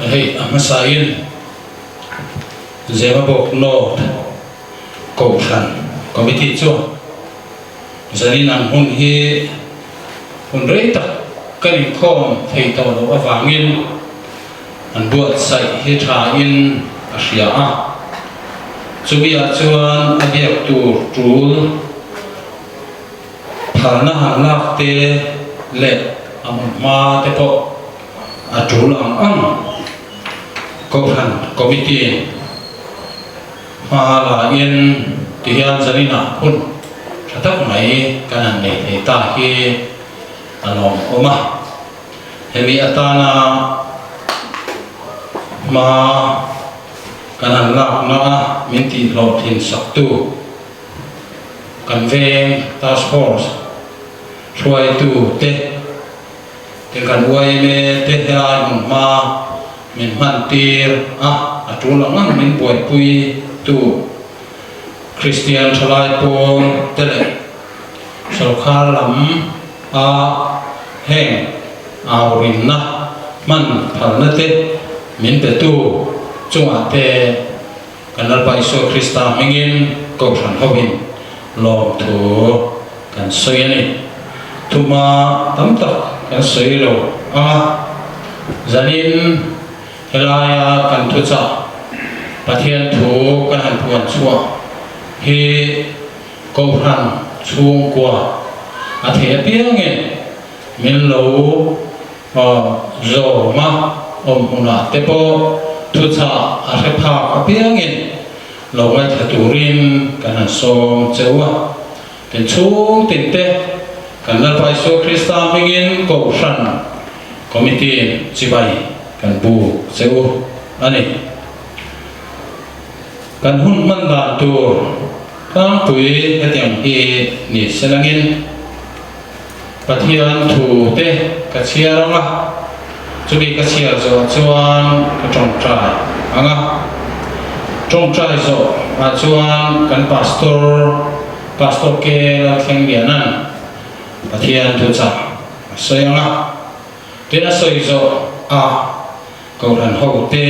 Hei a hmasain Zemabawk North Kohhran Committee chuan zanin ang hun hi hun rei tak kan inkhawm thei tawh loh avangin an buatsaih hi thain a hria a. Chumi-ah chuan a biak tur tul phalna han lak te leh a hmun hma te pawh a tul ang ang. Kohhran Committee hma lain tihian zaninah hun tha tak mai kan han nei thei ta hi a lawmawm a. Hemi atana hma kan han lakna a min tihhlawhtlin saktu kan veng Task Force hruaitu te, Tin kan yma te helai hmun hma min hman tir a, a tul ang ang min buaipui tu Kristian thalai pawl te leh sorkar lam a heng aurinna hman phalna te min pe tu chungah te kan Lalpa Isua Krista hmingin Kohhran hoin lawmthu kan sawi a ni. Thuma tam tak kan sawi lo ang a, zanin helaia kan thuchah Pathian thu kan han puan chhuah hi Kohhran chhungkua a theih apiangin min lo Zawma awm hunah te pawh thuchah a hre phak apiangin lo ngaithla turin kan han sawm che u a. Tin chhung tin te kan Lalpa Isua Krista hmingin Kohhran Committee chibai kan buk che u a ni. Kan hun hman dan tur tlangpui hetiang hi ni selangin. Pathian thu te ka chhiar ang a, chumi ka chhiar zawh chuan ka tawngtai ang a. Tawngtai zawh ah chuan kan Pastor, Pastor K Lalthlengliana'n Pathian thu chah a sawi ang a. Tin a sawi zawh ah Kohhran ho te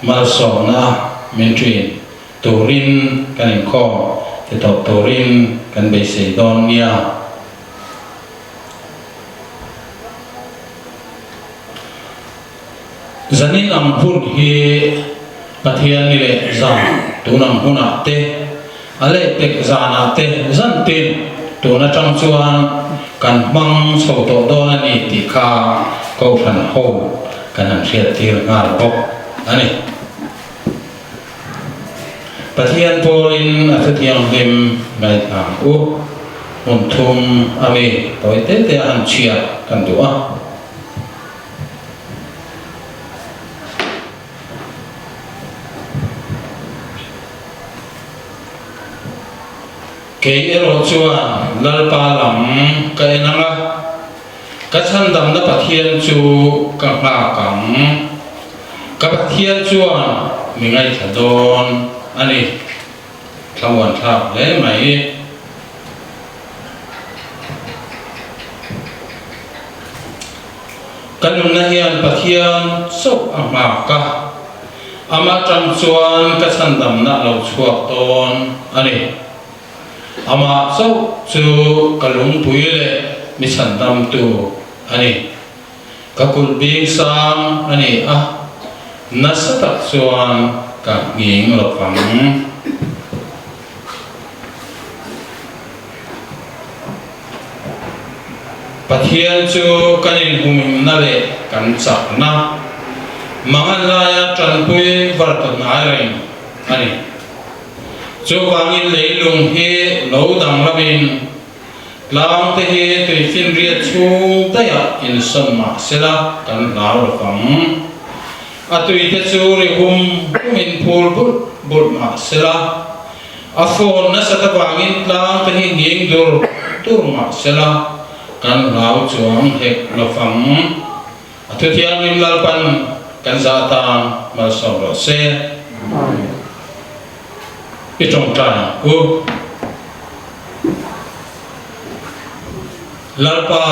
malsawmna min ṭin Turin kan inkhawm ti tawp turin kan beisei dawn nia. Zanin ang hun hi Pathian ni leh zan tun ang hunah te, a lehpek zanah te zan tin tun atang chuan kan hmang chho tawh dawn a ni tih kha Kohhran ho kan han hriattir nghal bawk a ni. Pathian pawlin a thuthianghlim ngaihna u hmun thum a mi tawi te te a han chhiat kan duh a. Kei erawh chuan Lalpa lam ka en ang a, Ka chhandamna Pathian chu ka nghak ang. Ka Pathian chuan mi ngaithla dawn a ni. Thlamuan thlak hle mai. Ka nunna hian Pathian chauh a nghak a, amah tang chuan ka chhandamna a lo chhuak dawn a ni. Amah chauh chu ka lungpui leh mi chhandamtu a ni. Ka kulh bing sang a ni a, nasa tak chuan ka nghing lo vang. Pathian chu kan inhumhimna leh kan chakna, mangan laia tanpui vartu hnai reng a ni. Chuvangin leilung hi lo danglamin tlang te hi tuifinriat chhung daihah insawn mah sela kan hlau lo vang. A tui te chu ri hum humin phul bulh bulh mah sela, a fawn nasat avangin tlang te hi nghing dur dur mah sela kan hlau chuang hek lo vang. A thuthianghlim Lalpan kan zah atan malsawm rawh se. I tawngtai ang u. Lalpa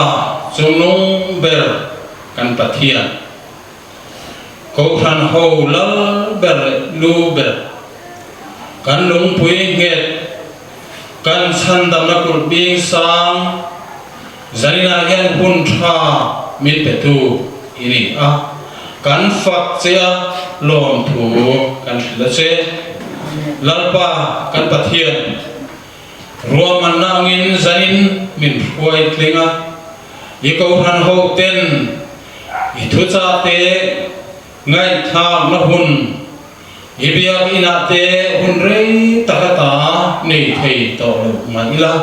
chungnung ber kan Pathian. Kohhran ho lal ber leh lu ber, kan lungpui nghet, kan chhandamna kulh bing sang, zaninah hian hun tha min petu i ni a, kan fak che a, lawmthu kan hrilh a che. Lalpa kan Pathian, ruahmanna angin zanin min hruai tling a, i Kohhran ho ten I thuchah te ngaihthlakna hun, i biakinah te hun rei tak ata nei thei tawh lo mah ila,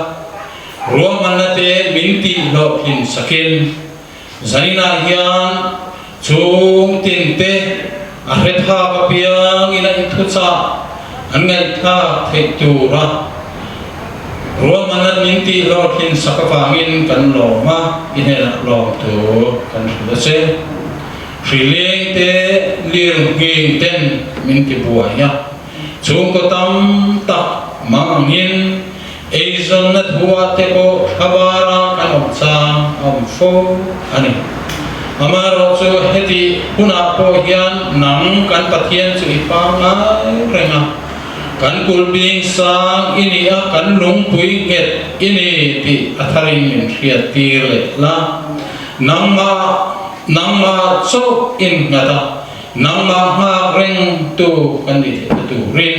ruahmanna te min tihhlawhtlin sakin zaninah hian chhung tin te a hre phak apiangin a i thuchah an ngaihthlak theih tura Ruahmanna min tih hlawhtlin sak avangin kan lawm a, i hnenah lawm tur kan hrilh a che. Hrileng te lir nghing ten min ti buai a, chhungkaw tam tak mang angin eizawnna thuah te pawh thlavara kan awm chang a awm fo a ni. Amaherawh chu heti hunah pawh hian nang kan Pathian chu i pangngai reng a. Kan kulhbing sang i ni a, kan lungpui nghet i ni tih a tharin min hriat tir leh la. Nangmah, nangmah chauh innghat a, nangmah nghak reng tu kan nih theihna turin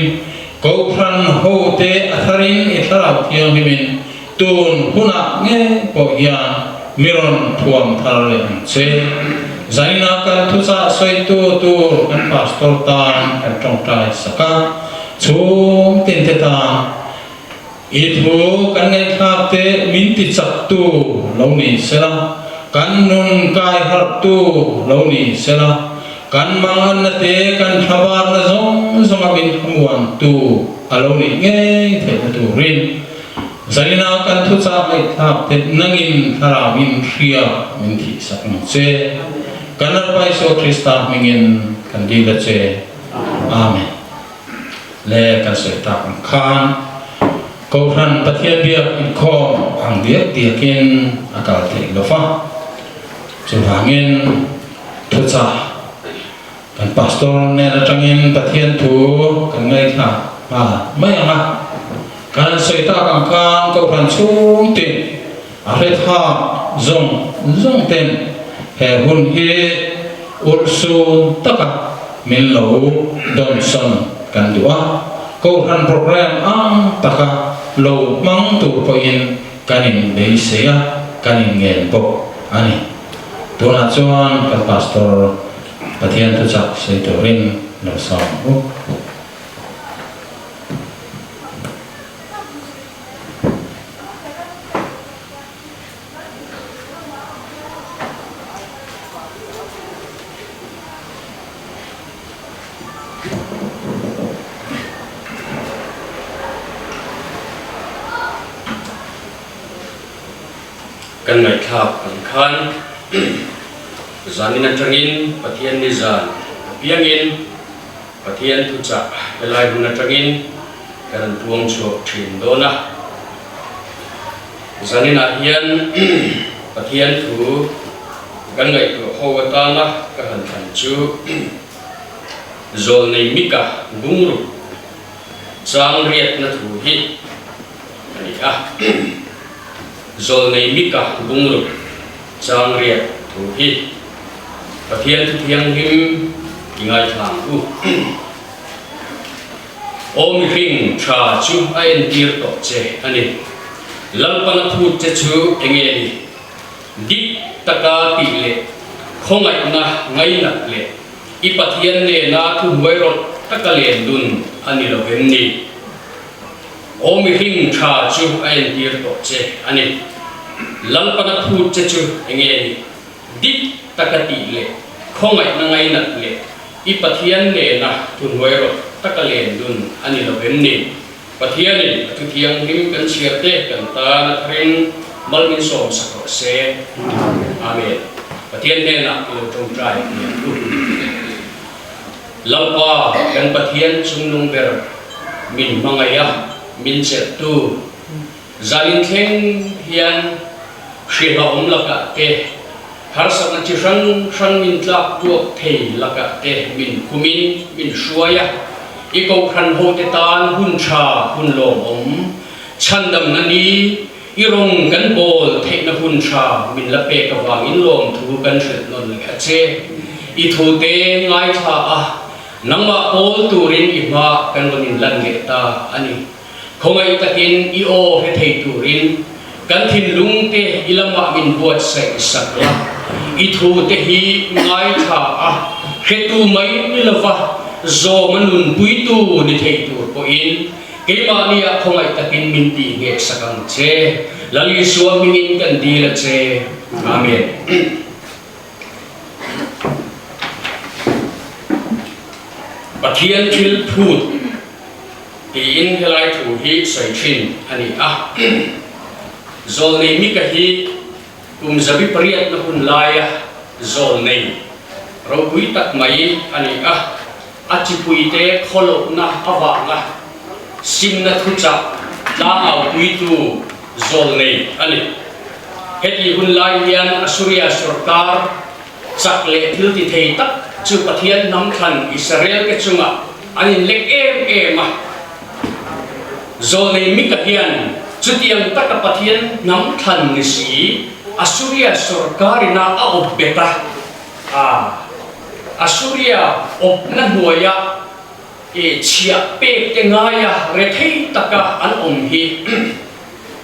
Kohhran hote a tharin i Thlarau Thianghlimin tun hunah ngei pawh hian mi rawn thuam thar leh ang che. Zaina kan thuchah sawitu tur kan pastor tan kan tawngtai sak a, chhung tinte tan i thu kan ngaihthlak te min ti chaktu lo ni sela, kan nun kai harhtu lo ni sela, kan manganna te kan thlabarna zawng zawnga min thlamuantu a lo nih ngei theihna turin Zaina kan thuchah ngaihthlak te nangin thlarauin hria min thih sak ang che. Kan Lalpa Isua Krista hmingin kan dil a che. Amen. Le kan sawi tak ang khan Kohhran Pathian biak inkhawm ang diak diakin a kal theih lo va. Chuvangin thuchah kan pastor nen atangin Pathian thu kan ngaithla nghal mai ang a. Kan sawi tak ang khan Kohhran chhung tin a hre thlak zawng zawng ten he hun hi urhsun taka min lo dawnsawn kan duh a, Kohhran program ang taka lo hmang tur pawhin kan inbeisei a, kan inngen bawk a ni. Tunah chuan kan Pastor Pathian thuchak sawi turin lo sawm u. Kan ngaihthlak ang khan zanin atangin Pathian ni zan apiangin Pathian thuchah helai hun atangin kan an puang chhuak thin dawn a. Zaninah hian Pathian thu kan ngaihtuah ho atana ka han thlan chu Zawlnei Mika bungruk chang riatna thu hi a ni a. Zawlnei Mika bungruk chang riat thu hi Pathian thu thianghlim i ngaithla ang u. Aw mihring tha chu a entir tawh che a ni. Lalpana phut che chu enge ni? Dik taka tih leh khawngaihna ngainat leh i Pathian nena thuhnuai rawlh taka len dun a ni lo vem ni? Aw mihring tha chu a entir tawh che a ni. Lalpana phut che chu enge ni? Dik taka tih leh khawngaihna ngainat leh i Pathian nena thuhnuai rawt taka len dun a ni lo em ni? Pathianin a thu thianghlim kan chhiar te kan tan a tharin mal min sawm sak rawh se. Amen. Pathian hnenah i lo tawngtai hmiang u. Lalpa kan Pathian chungnung ber min hmangaih a, min chelhtu Zanin thleng hian hrilhawm lakah te, Harsatna chi hrang hrang min tlak tuak thei lakah te min khumin min hruai a, i kohhran hote tan hun tha hun lawmawm, chhandamna ni, i rawng kan bawl theihna hun tha min la pek avangin lawmthu kan hrilh nawn leh a che. I thute ngaithla a, nangmah pawl turin i hma kan rawn inlan leh ta a ni. Khawngaih takin i aw hre thei turin kan thinlung te i lamah min buatsaih sak la, i thu te hi ngaithla a, hretu mai ni lova zawma nunpuitu ni thei tur pawhin keimahniah khawngaih takin min tih ngheh sak ang che. Lal Isua hmingin kan dil a che. Amen. Pathian thil phut. Tiin helai thu hi sawi thin a ni a. Zawlnei Mika hi kum zabi pariatna hun laia zawlnei ropui tak mai a ni a. A chipuite khawlohna avanga simna thuchah tlangaupuitu zawlnei a ni. Heti hun lai hian Assuria sorkar Chak leh thil ti thei tak chu Pathian hnam thlan Israel-te chungah an inlek em em a. Zawlnei Mika hian chutiang taka Pathian hnam thlan ni si Assuria sorkarina a awp bet a, a Assuria awpna hnuaia e chhiah pek te ngaia rethei taka an awm hi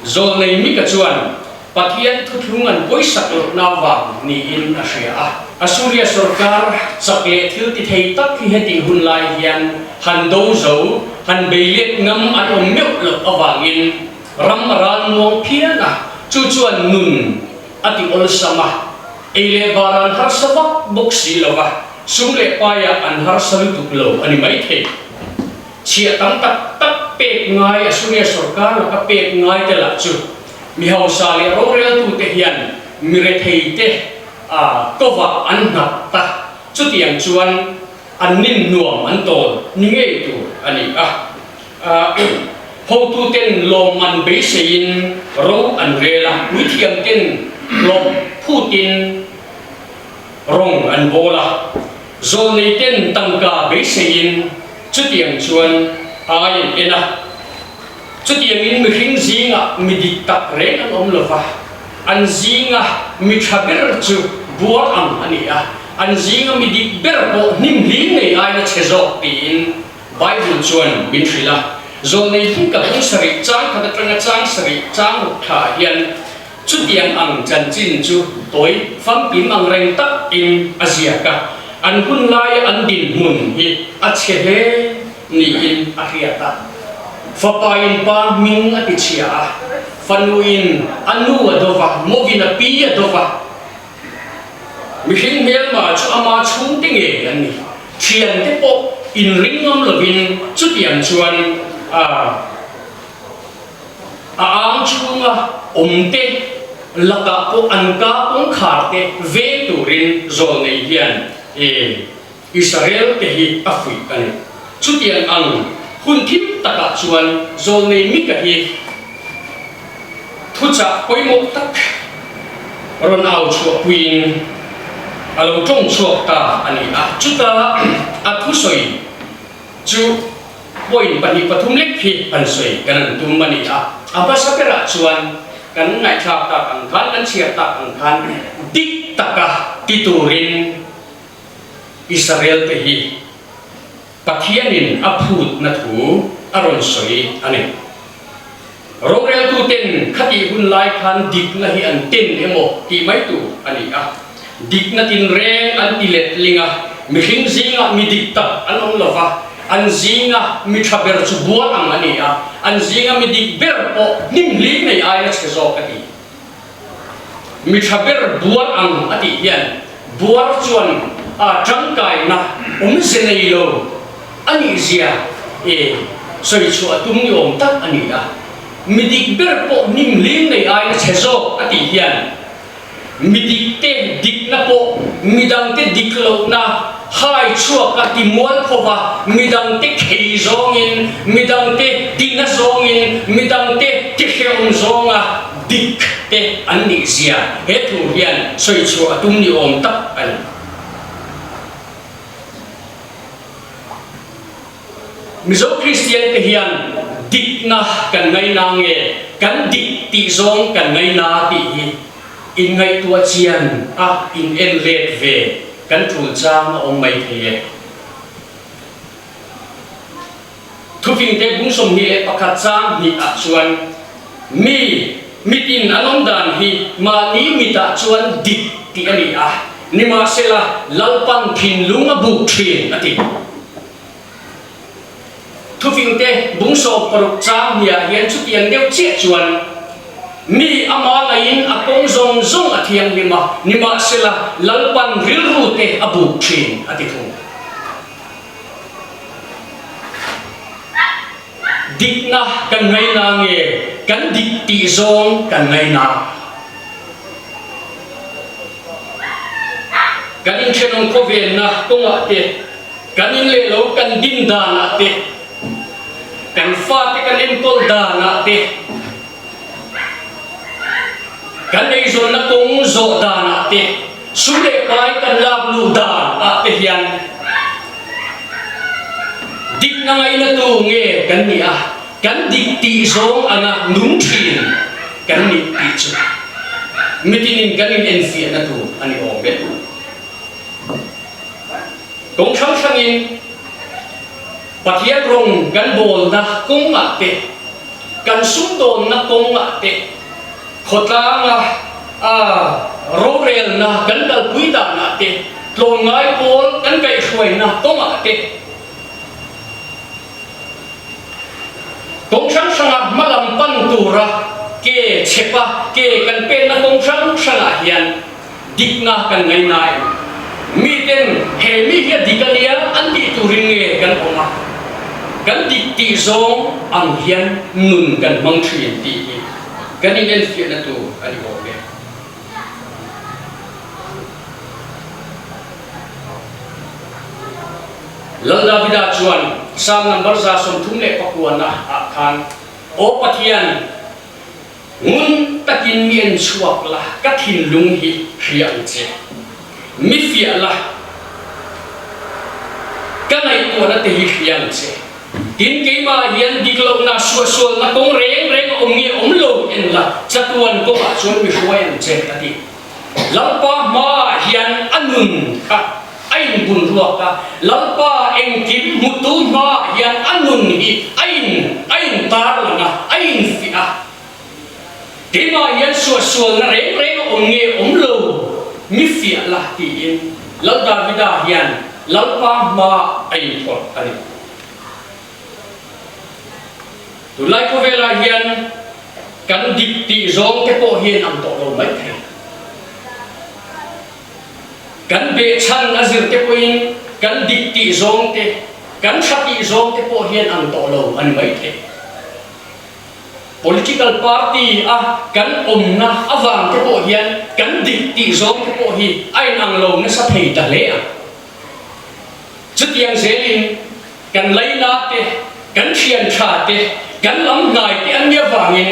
Zawlnei Mika chuan Pathian thuthlung an pawisak lohna vang niin a hria a. Assuria sorkar chak leh thil ti thei tak hi hetih hun lai hian han do zo, han bei let ngam an awm meuh loh avangin ram a ral muang phian a, chu chuan nun a ti awlsam a, ei leh bar an harsa vak bawk si lo va, sum leh paiah an harsa lutuk lo a ni maithei. Chhiah tam tak tak pek ngai Assuria sorkar laka pek ngai te lah chu mi hausa leh roreltute hian mi retheite kovah an nghat ta. Chutiang chuan an nin nuam an tawl ni ngei tur a ni a. Hotuten lawmman beiseiin ro an rel a, puithiamten hlawh phutin rawng an bawl a. Zawlneiten tangka beiseiin chutiang chuan ai an en a. Chutiangin mihring zingah mi dik tak reng an awm lo va, an zinga mi tha ber chu buar ang a ni a, an zinga mi dik ber pawh hnim hlim ngei aina chhe zawk tiin Bible chuan min hrilh a. Zawlnei hmun ka hmung sarih chang khat atanga chang sarih chang ruk thla hian Chutiang ang chanchin chu tawi famkim ang reng takin a ziak a, an hun laia an dinhmun hi a chhe hle niin a hriat a. Fapain pa hming a tichhia a, fanuin a nu a do va, movin a pi a do va. Mihring hmelma chu ama chhungte ngei an ni. Thiante pawh inring ngam lovin chutiang chuan a. A ang chhunga awmte lakah pawh an ka kawngkhar te veng turin zawlnei hian Israel te hi a fuih a ni. Chutiang ang hun thim takah chuan zawlnei Mika hi thuchah pawimawh tak rawn au chhuahpuiin a lo tawng chhuak ta a ni a. Chuta a thusawi Chu point 2 3 lek hi han sawi kan han tum a ni a, a hmasa berah chuan kan ngaihthlak tak ang khan, kan chhiar tak ang khan dik taka ti turin Israel te hi Pathianin a phutna thu a rawn sawi a ni. Roreltuten khatih hun lai khan dikna hi an ten emaw tih mai tur a ni a. Dikna tinreng an ti letling a, mihring zingah mi dik tak an awm lo va, an zinga mi tha ber chu bual ang a ni a, an zinga mi dik ber pawh hnim hlim nei aia chhe zawk a ti. Mi tha ber buar ang a tih hian buar chuan a tangkaina awmze nei lo a nih zia e sawi chhuah tum ni awm tak a ni a. Mi dik ber pawh hnim hlim nei aina chhe zawk a tih hian mi dik te dikna pawh midangte dik lohna hai chhuak a ti mual pho va, midangte khei zawngin, midangte tina zawngin, midangte ti hrehawm zawnga dik. te an nih zia he thu hian sawi chhuah a tum ni awm tak a ni. Mizo Kristian te hian dikna kan ngaina nge kan dik tih zawng kan ngaina tih hi inngaihtuah chian a in en let ve kan tul chang a awm mai thei e. Thufingte bung 21 chang hnih ah chuan mi mitin an awm dan hi mahni mitah chuan dik tih a ni a, nimahsela Lalpan thinlung a buk thin a ti. Thufingte bung 60 chang hnih ah hian chutiang deuh chiah chuan mi ama ngaiin a kawng zawng zawng a thianghlim a, nimahsela Lalpan rilru te a buk thin a ti thung. Dikna kan ngaina nge kan dik tih zawng kan ngaina? Kan inthenawm khawvenna kawngah te, kan in leh lo kan din danah te, kan fate kan enkawl danah te, kan eizawnna kawng zawh danah te, Sum leh pai kan lak luh dan ah te hian dikna ngaina tu nge kan nih a, kan dik tih zawng anga nung thin kan nih tih chu mitinin kan in enfiahna tur a ni awm e. Kawng hrang hrangin Pathian rawng kan bawlna kawngah te, kan sumdawnna kawngah te, Khawtlanga a rorelna kan kalpui danah te, tlawmngai pawl kan kaihhruaina kawngah te, kawng hrang hranga hmalam pan tura ke chhepa ke kan penna kawng hrang hrangah hian dikna kan ngaihnain miten he mi hi a dik a nia an tih turin nge kan awm a, kan dik tih zawng ang hian nun kan hmang thin tih hi Kan inenfiahna tur a ni awm e. Lal Davida chuan Psalm number 139 na ah khan, Aw Pathian, ngun takin mi en chhuak la, ka thinlung hi hria ang che. Mi fiah la, ka ngaihtuahna te hi hria ang che. Tin, keimah hian dik lohna, suahsualna kawng reng reng a awm nge awm lo en la, chatuan kawngah chuan mi hruai ang che, a ti. Lalpa hmaah hian a nun kha a inbun ruak a, Lalpa engkim hmutu hmaah hian a nun hi a in a intar lang a, a infiah a. Keimah hian suahsualna reng reng a awm nge awm lo, mi fiah la, tiin Lal Davida hian Lalpa hmaah a inphawrh a ni. Tunlai khawvelah hian kan dik tih zawng te pawh hian ang tawh lo mai thei. Kan behchhan a zir te pawhin kan dik tih zawng te, kan tha tih zawng te pawh hian ang tawh lo a ni mai thei. Political party a kan awmna avang te pawh hian kan dik tih zawng te pawh hi a inang lo nasa thei ta hle a. Chutiang zelin kan laina te, kan thian tha te, kan lam hnai te an nih avangin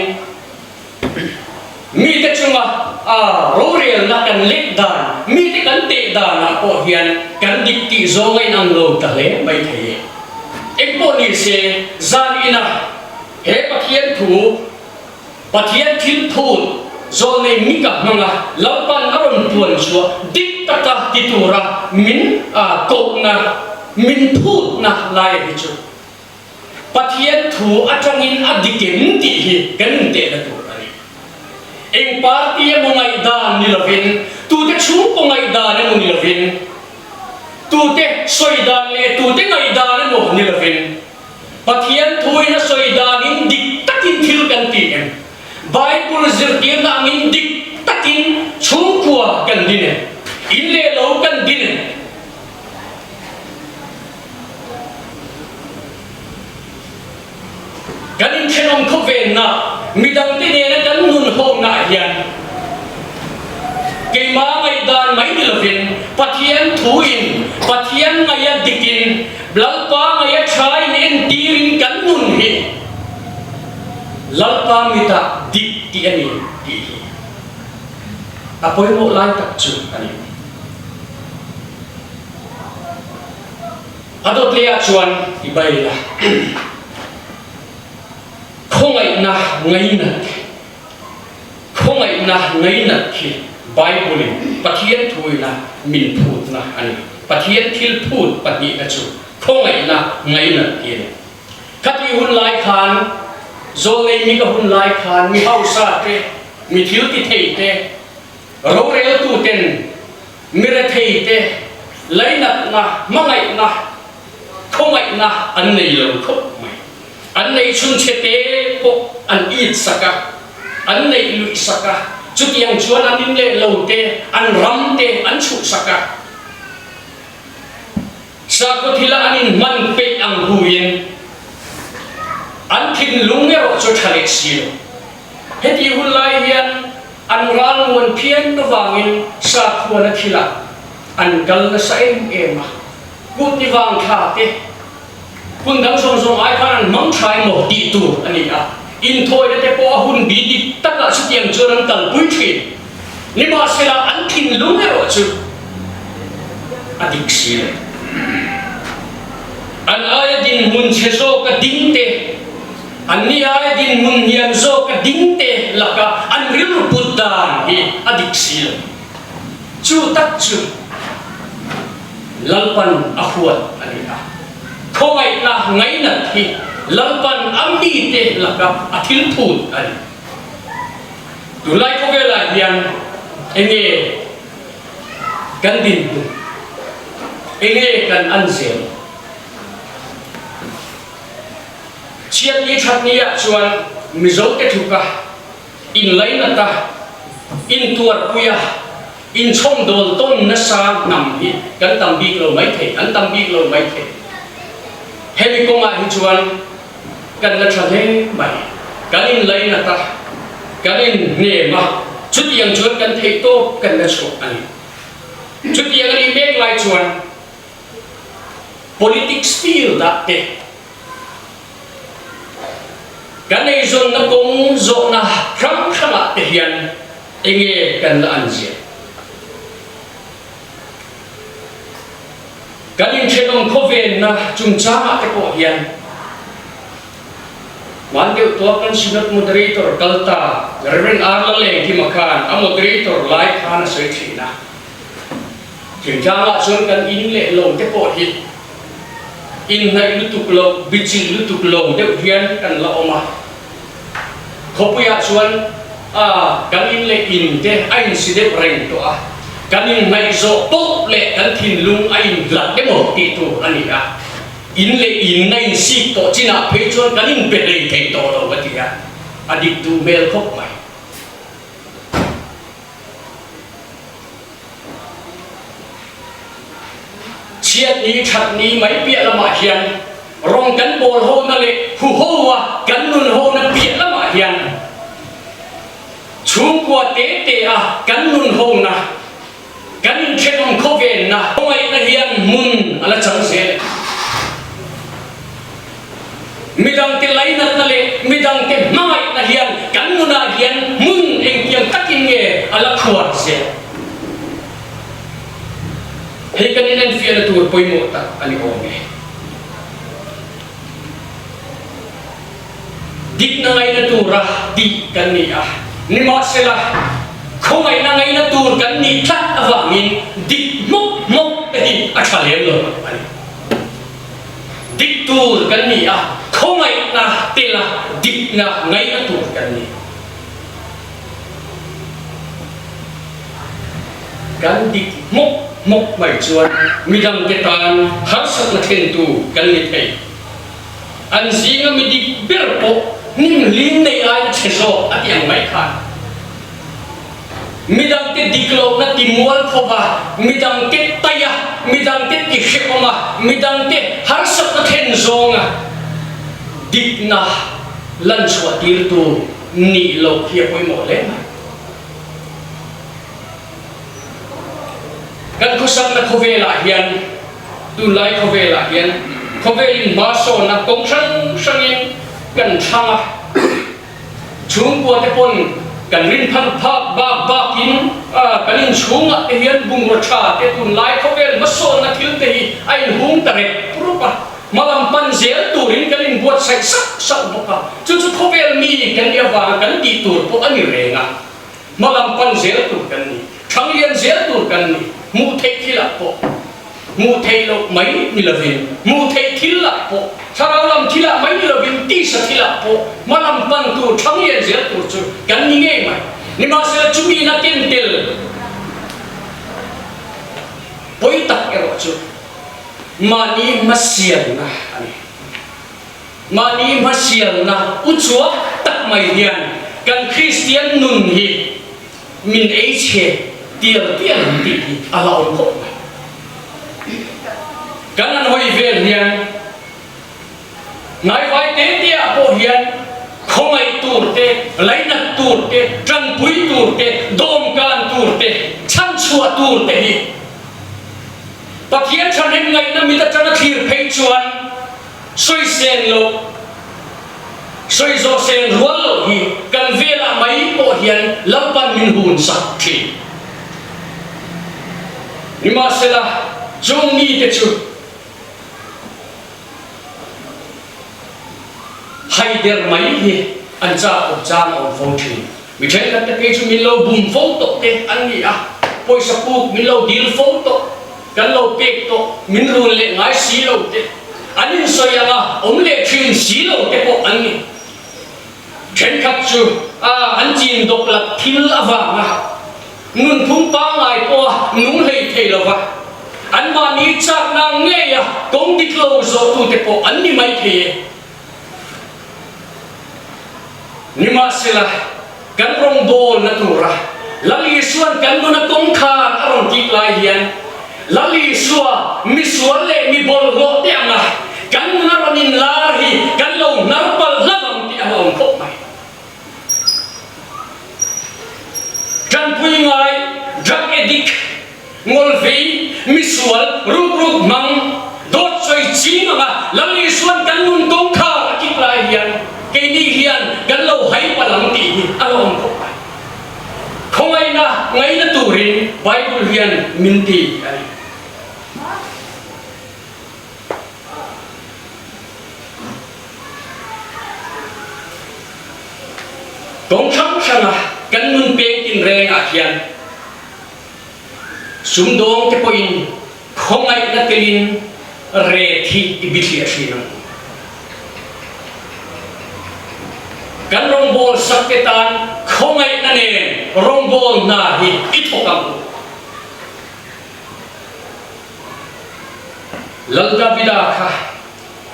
mite chunga a rorelna kan lek dan, mite kan teh danah pawh hian kan dik tih zawng a inang lo ta hle mai thei e. Engpawh ni se, zan ina He Pathian thu, Pathian thil phut, zawlnei mika hmanga Lalpan a rawn puan chhuah dik taka ti tura min kohna, min phutna laia hi chu Pathian thu atangin a dik em tih hi kan intehna tur a ni. Eng party emaw ngaihdan ni lovin, tute chhungkaw ngaihdan emaw ni lovin, tute sawi dan leh tute ngaihdan emaw ni lovin, Pathian thuin a sawi danin dik takin thil kan ti em? Bible zirtirna angin dik takin chhungkua kan din em? In leh lo kan din em? Kan inthenawm khawvenna, midangte nena kan nun hawmnaah hian keimah ngaihdan mai ni lovin Pathian thuin, Pathian ngaia dikin, Lalpa ngaia thain entirin kan nun hi Lalpa mitah dik tih a ni tih hi. A pawimawh lai tak chu a ni. A dawt leh ah chuan i bai la. Khawngaihna ngainat Khawngaihna ngainat khi Bible-in Pathian thuina min phutna a ni. Pathian thil phut pahnihna chu khawngaihna ngainat hi a ni. Khati hun lai khan, Zawlnei mi ka hun lai khan mi hausa te, mi thil ti thei te, roreltu ten mi rethei te lainatna, hmangaihna, khawngaihna an nei lo khawp mai. An nei chhunchhe te pawh an it sak a, an neih luih sak a, chutiang chuan an in leh lo te, an ram te an chhuh sak a. Sakhaw thila an inhman peih ang huin an thinlung erawh chu a tha leh si lo. Heti hun lai hian an ralmuan phian avangin sakhuana thilah an kal nasa em em a, kut ni vang thla te, hun dang zawng zawng ai khan an hmang tha emaw tih tur a ni a, inthawina te pawh a hun bi dik takah chutiang chuan an kalpui thin. Nimahsela an thinlung erawh chu a dik si lo. An aia dinhmun chhe zawka ding te, anni aia dinhmun hniam zawka ding te laka an rilru put dan hi a dik si lo. Chu tak chu Lalpan a huat a ni a. Khawngaihna ngainat hi Lalpan a mite laka a thil phut a ni. Tunlai khawvelah hian enge kan dinhmun? Enge kan an zel? Chhiat ni that ni ah chuan Mizo te thuka inlainat a, intuarpui a, inchhawmdawl tawn nasa hnam hi kan tam bik lo mai thei, an tam bik lo mai thei. Hemi kawngah hi chuan Kan la tha hle mai. Kan inlainat a, kan inhnem a, chutiang chuan kan theih tawp kan la chhuah a ni. Chutiang a nih mek lai chuan politics field ah te kan eizawnna kawng zawhna hrang hrangah te hian enge kan la an ziah? Kan inthenawm khawvenna chungchangah te pawh hian hman deuh tuah kan Synod Moderator kal ta Rev. R. Lalengkima khan a moderator lai khan a sawi thin a. Thingtlangah chuan kan in leh lo te pawh hi inhnaih lutuk lo, bichilh lutuk lo deuh hian kan la awm a. Khawpuiah chuan a kan in leh in te a insi deuh reng tawh a, kan inngaihzawh poh leh kan thinlung a inhlat emaw tih tur a ni a, in leh in a insik tawh chinah phei chuan kan inbe hlei thei tawh lo a ti a, a dik duh hmel khawp mai. Chhiat ni that ni mai piah lamah hian rawng kan bawl hona leh hu hoa kan nun hona piah lamah hian chhungkua te te a kan nun hona, kan inthenawm khawvenna khawngaihna hian hmun a la chang zel e. Midangte lainatna leh midangte hmangaihna hian kan nunah hian hmun engtiang takin nge a la khuar zel? Hei kan inenfiahna tur pawimawh tak a ni awm e. Dikna ngaina tura tih kan ni a, nimahsela khawngaihna ngaina tur kan nih tlat avangin dik hmawk hmawk te hi a tha lem lo a ni. Dik tur kan ni a, khawngaihna tela dikna ngaihna tur kan ni. Kan dik hmawk hmawk mai chuan midangte tan harsatna thlentu kan ni thei. An zinga mi dik ber pawh hnim hlim nei aia chhe zawk a ti ang mai khan. Midangte dik lohna ti mual khawva, midangte tai a, midangte ti hrehawm a, midangte harsatna thlen zawnga dikna lan chhuah tirtu nih loh hi a pawimawh hle mai. Kan khawsakna khawvelah hian, tunlai khawvelah hian khawvelin hma sawnna kawng hrang hrangin kan thlang a. Chhungkua te pawn Kan rin phan phak bak bakin kan inchhungah te hian bungraw tha te tunlai khawvel hmasawnna thil te hi a inhung ta rep rup a, hmalam pan zel turin kan inbuatsaih sauh sauh bawk a, chu chu khawvel mi kan nih avanga kan tih tur pawh a ni reng a, hmalam pan zel tur kan ni, thanglian zel tur kan ni, hmuh theih thilah pawh. Hmuh theih loh mai ni lovin, hmuh theih thil ah pawh, thlarau lam thil ah mai ni lovin tisa thil ah pawh hmalam pan tur, thang lian zel tur chu kan ni ngei mai. Nimahsela chumi in a ken tel pawi tak erawh chu mahni hmasialna a ni. Mahni hmasialna u chuak tak mai hian kan Kristian nun hi Min ei chhe tial tial ang tih hi a la awm khawp mai. Kan han hawi vel hian hnaivai te te ah pawh hian khawngaih tur te, lainat tur te, tanpui tur te, dawmkan tur te, chhanchhuah tur te hi Pathian thahnem ngaihna mit atanga thlir phei chuan sawisel loh Sawi zawh sen rual loh hi kan velah mai pawh hian Lalpan min hun sak thin. Nimahsela, chung mite chu haider mai hi an chak awm chang a awm fo thin. Mi thenkhat te phei chu min lo bum fo tawh te an ni a, pawisa puk min lo dil fo tawh. Kan lo pek tawh, min run leh ngai si lo te, an insawi anga awm leh thin si lo te pawh an ni. Thenkhat chu a an chin dawk lak thil avanga nunphung pangngai pawha nung hlei thei lova, anmahni chakna ngeia kawng dik lo zawhtute pawh an ni mai thei e. Nimahsela, kan rawngbawlna tura Lal Isua'n kan nuna kawngkhar a rawn kik lai hian, Lal Isua misual leh mi bawlhhlawh te anga kan nuna rawn inlar hi kan lo hnar palh hlauh ang tih a hlauhawm khawp mai. Tanpui ngai, drug addict, Ngawlvei, misual, rukruk hmang, dawt sawi ching anga Lal Isua'n kan nun kawngkhar a kik lai hian keini hian kan lo hai palh ang tih hi a la awm khawp mai. Khawngaihna ngaina turin Bible hian min ti a ni. Kawng hrang hranga kan nun peng tinrengah hian Sumdawng te pawhin khawngaihna telin ret hi i bithliah thin ang. Kan rawngbâwl sak te tan khawngaihna nen rawngbâwl hna hi i thawk ang u. Lal Davida kha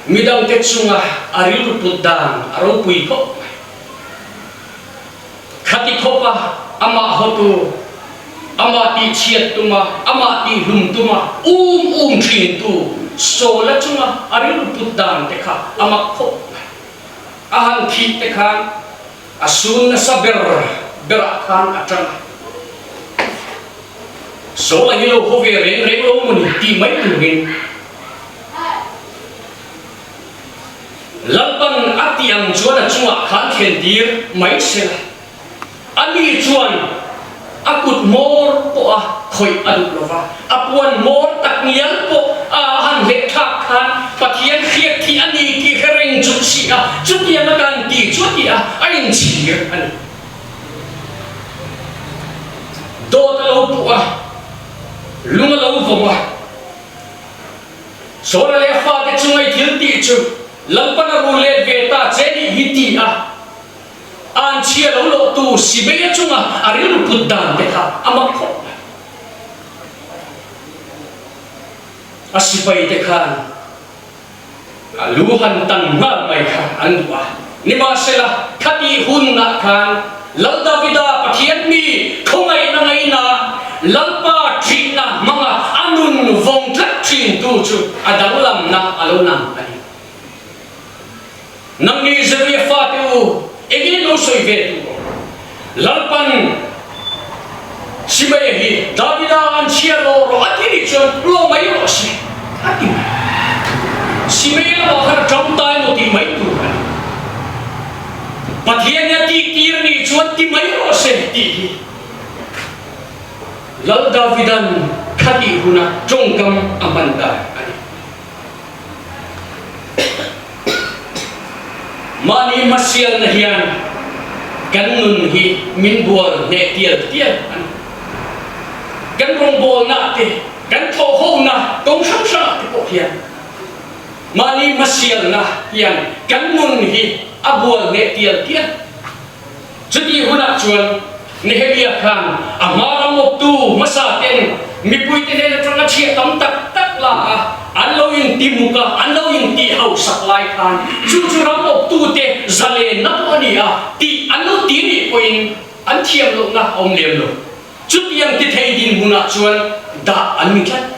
midangte chunga a rilru put dan a ropui khawp mai. Khati khawpa amah hawtu, amah tihchhiat tuma, amah tihlum tuma um um thintu Sawla chunga a rilru put dan te kha a mak khawp mai. A han thih te khan a sun nasa ber berah khan a tang a. Sawla hi lo haw ve reng reng lo maw ni tih mai turin Lalpan a tih ang chuan a chungah khan thlen tir mai se la, ani chuan a kut hmawr pawh a khawih a duh lo va, a puan hmawr tak ngial pawh a han hleh thlak khan Pathian hriat thih a ni tih hre reng chung si a, chutiang a kan ti chu a ti a, a inchhir a ni. Dawt a lo puh a, lung a lo vawm a. Sawla leh a fate chunga i thil tih chu Lalpan a rul let ve ta che nih hi ti a, an chhia lo lawh tu Sibeia chunga a rilru put dan te kha a mak khawp mai. A sipai te khan a lu han tan nghal mai kha an duh a, nimahsela khatih hunah khan Lal Davida Pathian mi khawngaihna ngaina Lalpa thihna hmanga a nun vawng tlat thintu chu a danglamna a lo nang a ni. Nangni Zeruiah fate u, engin lo sawi ve tu rawh. Lalpan Simeia hi Davida an chhia lawh rawh a ti nih chuan lawh mai rawh se a ti mai. Simeia lamah khan a tangtai maw tih mai tur a ni. Pathian hi a tih tih. entir nih chuan ti mai rawh se tih hi Lal Davidan khatih huna tawngkam a hman dan a ni. Mahni hmasialna hian kan nun hi min bual hneh tial tial a ni. Kan rawngbawlnaah te, kan thawhhona kawng hrang hrangah te pawh hian mahni hmasialna hian kan nun hi a bual hneh tial tial. Chutih hunah chuan Nehemia khan a hma ram awptu hmasa ten mipuite hnen atanga chhiah tam tak tak la a, an lo inti muk a, an lo inti hausak lai khan chu chu ram awptute zalenna pawh a ni a tih an lo ti nih pawhin an thiam lohna a awm lem lo. Chutiang ti thei dinhmunah chuan dah an ni tlat.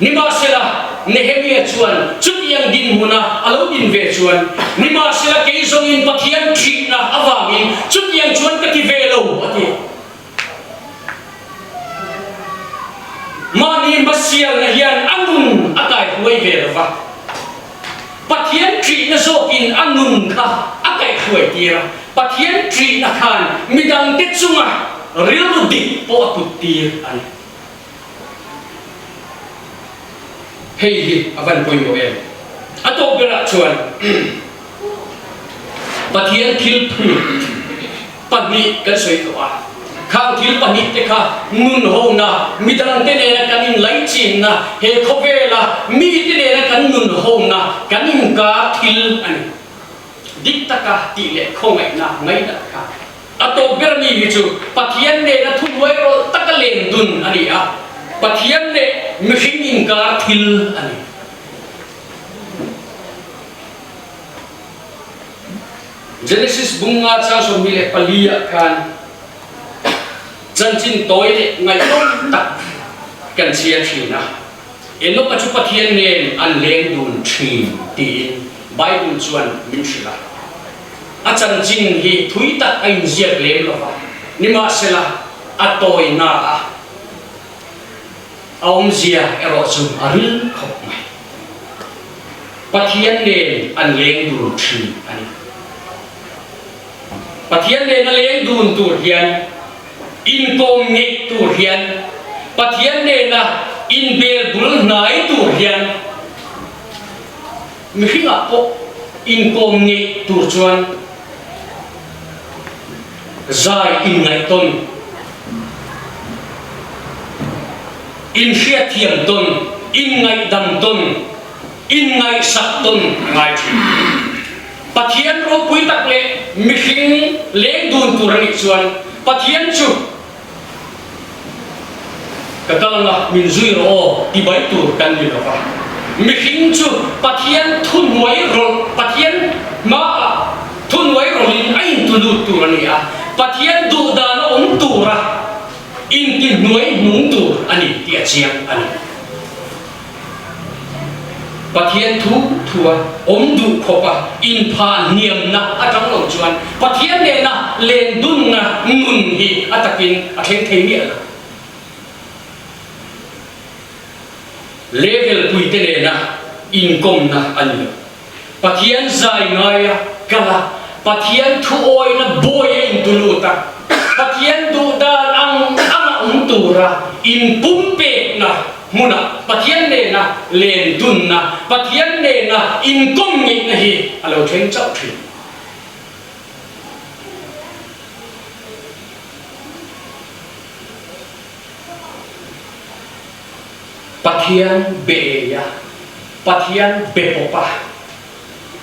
Nimahsela, Nehemia chuan chutiang dinhmuna a lo din ve chuan, Nimahsela kei zawngin Pathian ṭhihna avangin chutiang chuan ka ti ve lo, a ti. Mahni hmasialna hian a nun a kaihruai ve lo va. Pathian ṭihna zawkin a nun kha a kaihhruai tir a, Pathian ṭihna khan midangte chunga rilru dik pawh a put tir a ni. Hei hi a van pawimawh em? A tawp berah chuan Pathian thil phut pahnih kan sawi tawh a, khang thil pahnih te kha nun hona, midangte nena kan inlaichinna, he khawvela mite nena kan nun hona, kan inkar thil a ni. Dik taka tih leh khawngaihna ngaihna kha a tawp ber mi hi chu Pathian nena thuhnuai rawlh taka len dun a ni a, Pathian leh mihring inkar thil a ni. Genesis bunga chang 24 ah khan chanchin tawi leh ngaihnawm tak kan chhiar thin a. Enoka chu Pathian nen an leng dun thin tiin Bible chuan min hrilh a. A chanchin hi thui tak a inziak lem lo va, nimahsela a tawina a a awmzia erawh chu a ril khawp mai. Pathian nen an leng dun thin a ni. Pathian nen a leng dun tur hian, inkawm ngeih tur hian, Pathian nena inbel bul hnai tur hian mihringah pawh inkawm ngeih tur chuan zai inngaihtawn, inhriatthiam tawn, inngaihdam tawn, inngaihsak tawn a ngai thin. Pathian ropui tak leh mihring leng dun tur a nih chuan Pathian chu ka kal anga min zui rawh aw ti mai tur kan ni lo va. Mihring chu Pathian thuhnuai rawlh, Pathian hmaah thuhnuai rawlhin a intulut tur a ni a, Pathian duh dan a awm tura intihnuai hnung tur a ni tih a chiang a ni. Pathian thu thua awm duh khawpa inphah hniamna atang lo chuan Pathian nena len dunna nun hi a takin a thleng thei miah lo. Level puite nena inkawmna a ni lo. Pathian zai ngaia kal a, Pathian thuawina bawi a intulut a, Pathian duh dan ang anga awm tura inpumpekna hmunah Pathian nena len dunna, Pathian nena inkawm ngeihna hi a lo thleng chauh thin. Pathian be ei a, Pathian be pawp a,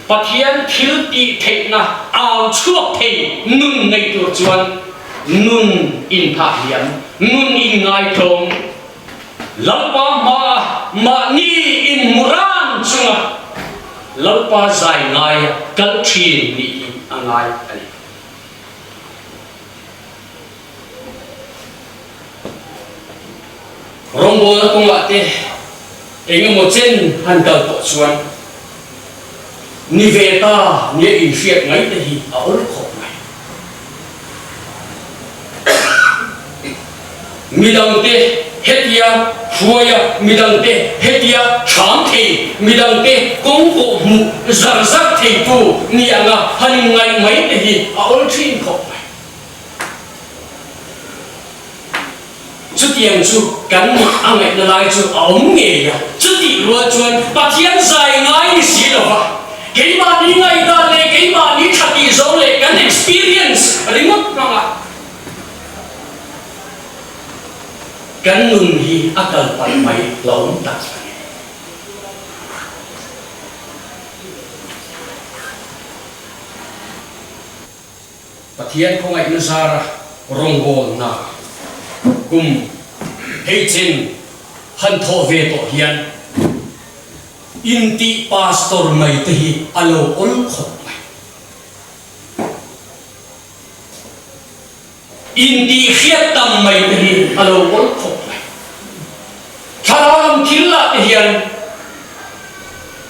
Pathian thil tih theihna au chhuak thei nun nei tur chuan nun inphah hliam, nun inngaitlawm, Lalpa hmaa mahni inhmu ran chunga Lalpa zai ngaia kal thin nih hi a ngai a ni. Rawngbawlna kawngah te eng emaw chen han kal tawh chuan ni ve ta nia inhriat mai te hi a awl khawp mai. Midangte hetia hruaia, midangte hetia hram thei, midangte kawng kawh hmuh zar zar theitu ni anga han inngaih mai te hi a awl thin khawp mai. Chutiang chu kan nih a ngaihna lai chu a awm ngei a. Chutih rual chuan Pathian zai ngai ni si lo va, keimahni ngaihdan leh keimahni tha tih zawng leh kan experience ringawt hmanga kan nun hi a kal palh mai hlauhawm tak a ni. Pathian khawngaihna zara rawngbawlna kum hei chen han thawh ve tawh hian intih pastor mai te hi a lo awl khawp mai. Intih hriat tam mai te hi a lo awl khawp mai. Thlarau lam thil lah te hian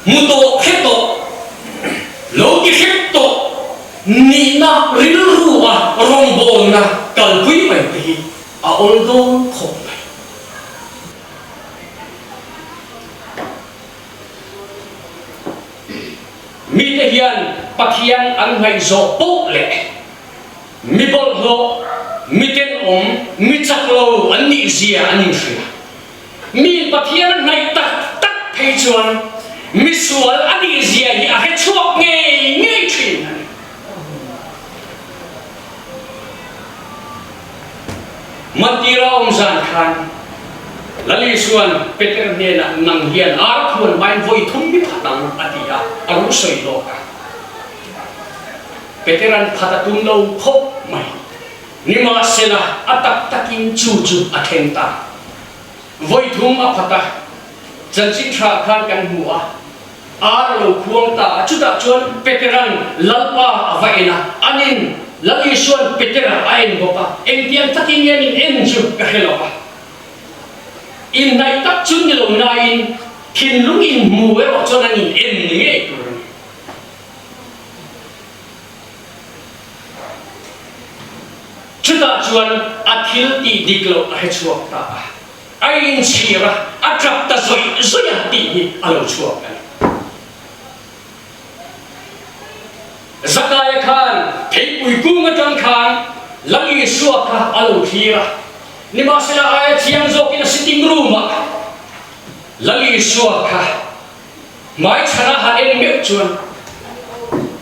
hmu tawh hre tawh, lo ti hrep tawh nihna rilru a rawngbawlna kalpui mai te hi a awl dawn khawp mai. Mite hian Pathian an ngaihzawh poh leh Mi bawlhhlawh, mi tenawm, mi chak lo an nih zia an inhria. Mi Pathian a hnaih tak tak phei chuan mi sual a nih zia hi a hre chhuak ngei ngei thin a ni. Mantira awm zan khan Lal Isuan Peter hnenah nang hian ar khuan hmain vawi thum mi phat ang a ti a, a ru sawi lawk a. Peteran phat a tum lo khawp mai. Nimahsela, a tak takin chu chu a thleng ta. Vawi thum a phat a, chanchin tha khan kan hmu a, ar a lo khuang ta a, chutah chuan Peteran Lalpa a va en a, anin Lal Isuan Petera a en bawk a, engtiang takin nge min en chu ka hre lo a. Inhnaih tak chu ni lo nain thinlung inhmu erawh chuan an in en ni ngei tur a ni. Chutah chuan a thil tih dik loh a hre chhuak ta a, a inchhir a, a tap ta zawih zawih a tih hi a lo chhuak a ni. Zakaia khan theipui kung atang khan Lal Isua kha a lo thlir a, nimahsela aia chiang zawkin a sitting room-ah Lal Isua kha Hmaichhana han en meuh chuan,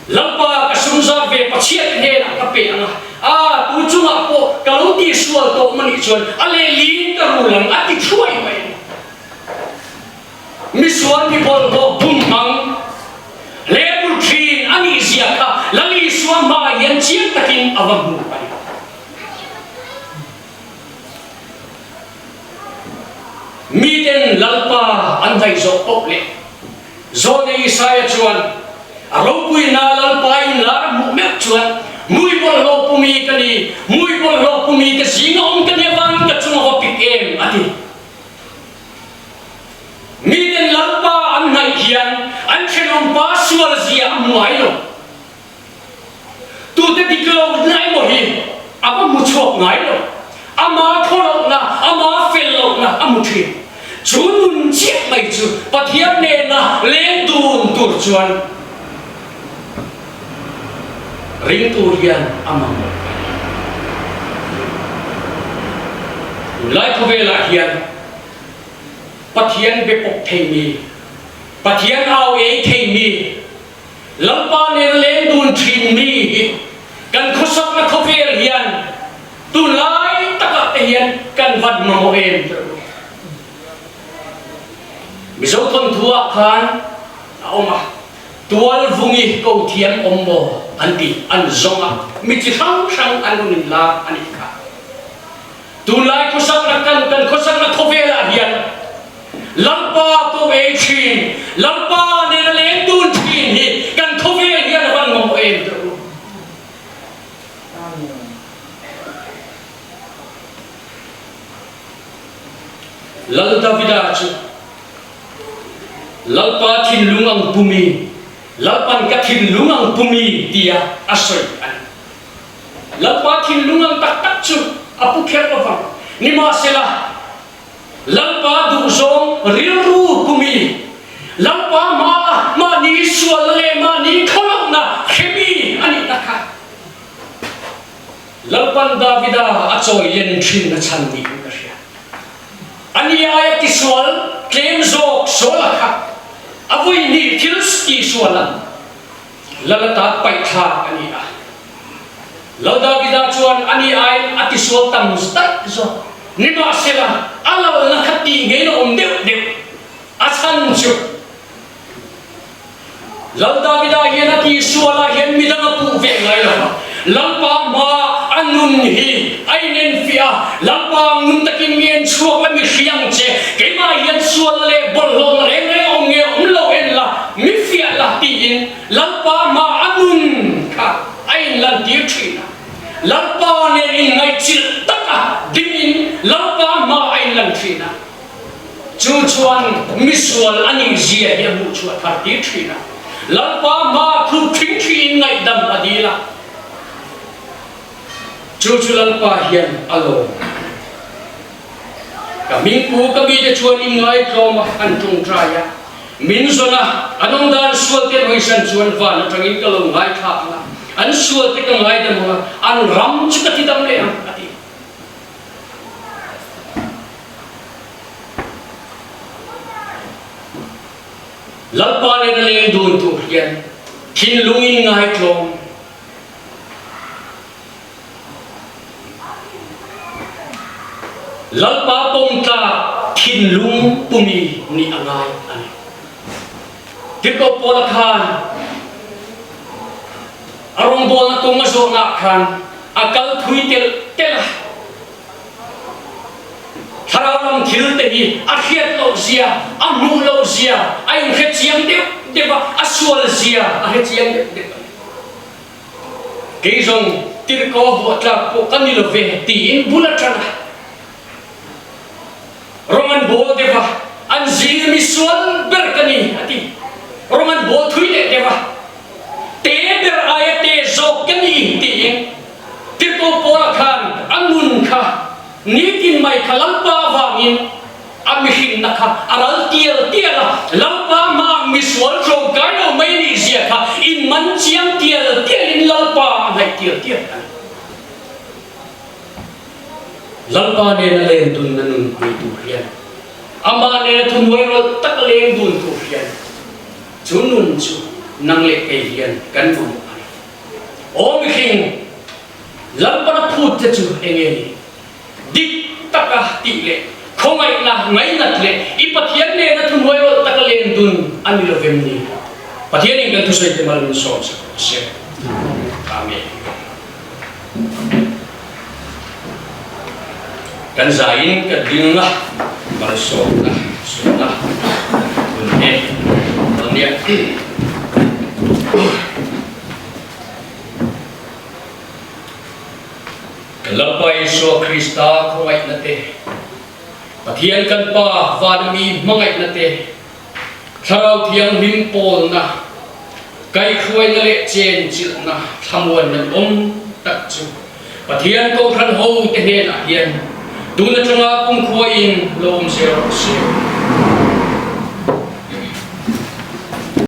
Lalpa, ka sum zat ve Pathian hnenah ka pe ang a, a tu chungah pawh ka lo tihsual tawh manih chuan a lehlin ka rul ang, a ti thuai mai a ni. Misual mi bawlhhlawh bum hmang hlebur thin a nih zia kha Lal Isua hmaah hian chiang takin a va hmu a ni. Miten Lalpa an hnaihzawh poh leh Zawhne Isaia chuan a ropuina Lalpa in lar a hmuh meuh chuan Mui bawlhhlawh pumi ka ni, mui bawlhhlawh pumi te zinga awm ka ni avangin ka chung a va pik em a ti. Miten Lalpa an hnaih hian an thenawmpa sual zia a hmu ngai lo. Tute dik lohna emaw hi a va hmu chhuak ngai lo. Ama thaw lohna, ama fel lohna a hmu thin. Chu nun chiah mai chu Pathian nena leng dun tur chuan ringtu hian a mamawh a ni. Tunlai khawvelah hian Pathian be pawp theimi, Pathian au ei theimi, Lalpa nen leng dun thin mi hi kan khawsakna khawvel hian tunlai takah te hian kan van mamawh em tih a Mizo thawnthu ah khan a awm a, tual vungi ko thiam awm maw an ti, an zawng a, mi chi hrang hrang an rawn in lar a nih kha. Tunlai khawsakna kan kan khawsakna khawvel ah hian Lalpa ko ei thin, Lalpa nen a leng dun thin hi kan khawvel hian a van mamawh em teh u. Lal Davida chu Lalpa thinlung ang pumi, Lalpan ka thinlung ang pumi tia a sawi a ni. Lalpa thinlung ang tak tak chu a pu kher lovang. Nimahsela, Lalpa duhzawng rilru pumi, Lalpa hmaa mahni sualna leh mahni khawlohna hremi a nihna kha Lalpan Davida a chawi len thin a chhan niin ka hria. Ani aia tisual tlem zawk Saul-a kha a vui hnih thil tihsual a Lalata paih thlak a ni a. Lal Davida chuan ani aiin a tisual tam daih zawk. Nimahsela, a lalna kha tih ngeiin a awm deuh deuh. A chhan chu Lal Davida hian a tihsualah hian midang a puh ve ngai lo va, Lalpa hmaa a nun hi a inenfiah a, Lalpa ngun takin mi en chhuak la mi hria ang che, keimah hian sualna leh bawlhhlawhna reng reng a awm nge awm lo en la, mi fiah la tiin Lalpa hmaa a nun kha a inlantir thin a. Lalpa nen inngaihchilh taka dingin Lalpa hmaa a inlan thin a. Chu chuan misual a nih zia hi a hmuh chhuah thar tir thin a. Lalpa hma khup thing thiin ngaihdam a dil a. Chu chu Lalpa hian a lawm. Ka hmingpu ka mite chuan in ngaitlawm a, an tawngtai a. Min zawn a, an awm dan sual te an hawisan chuan van atangin ka lo ngaithlak ang a, an sual te ka ngaidam ang a, an ram chu ka tidam leh ang, a ti. Lalpa nen a leng dun tur hian thinlung in ngaitlawm. Lalpa pawmtlak thinlung pumi nih a ngai a ni. Tirhkoh Paula khan a rawngbawlna kawng a zawhnaah khan a kal thui telh telh a. Thlarau lam thil te hi a hriat loh zia, a hmuh loh zia a inhre chiang deuh deuh a, a sual zia a hre chiang deuh deuh a ni. Kei zawng tirhkoh buah tlak pawh ka ni lo ve tiin bul a tan a. Rawng an bawl deuh a, an zing mi sual ber ka ni a ti. Rawng an bawl thui leh deuh a, te ber aia te zawk ka ni tiin Tirhkoh Paula khan a nun kha nitin mai kha Lalpa avangin a mihrinna kha a ral tial tial a, Lalpa hmaah misual tlawmkai lo mai nih zia kha inman chiang tial tialin Lalpa a hnaih tial tial a ni. Lalpa nena leng dunna nun nei tur hian, amah nena thuhnuai rawlh tak leng dun tur hian chu nun chu nang leh kei hian kan mamawh a ni. Aw mihring, Lalpana phut te chu eng nge ni? Dik taka tih leh khawngaihna ngainat leh i Pathian nena thuhnuai rawlh taka len dun a ni lovem ni? Pathianin kan thusawi te mal min sawm sak rawh se. Amen. Kan zaiin ka ding a, malsawmna sawmna hun e ania. Kan Lalpa Isua Krista khawngaihna te, Pathian kan Pa van mi hmangaihna te, Thlarau Thianghlim pawlna, kaihhruaina leh chenchilhna thlamuan an awm tak chu Pathian Kohhran hote hnenah hian tun atanga kumkhuain lo awm zel rawh se.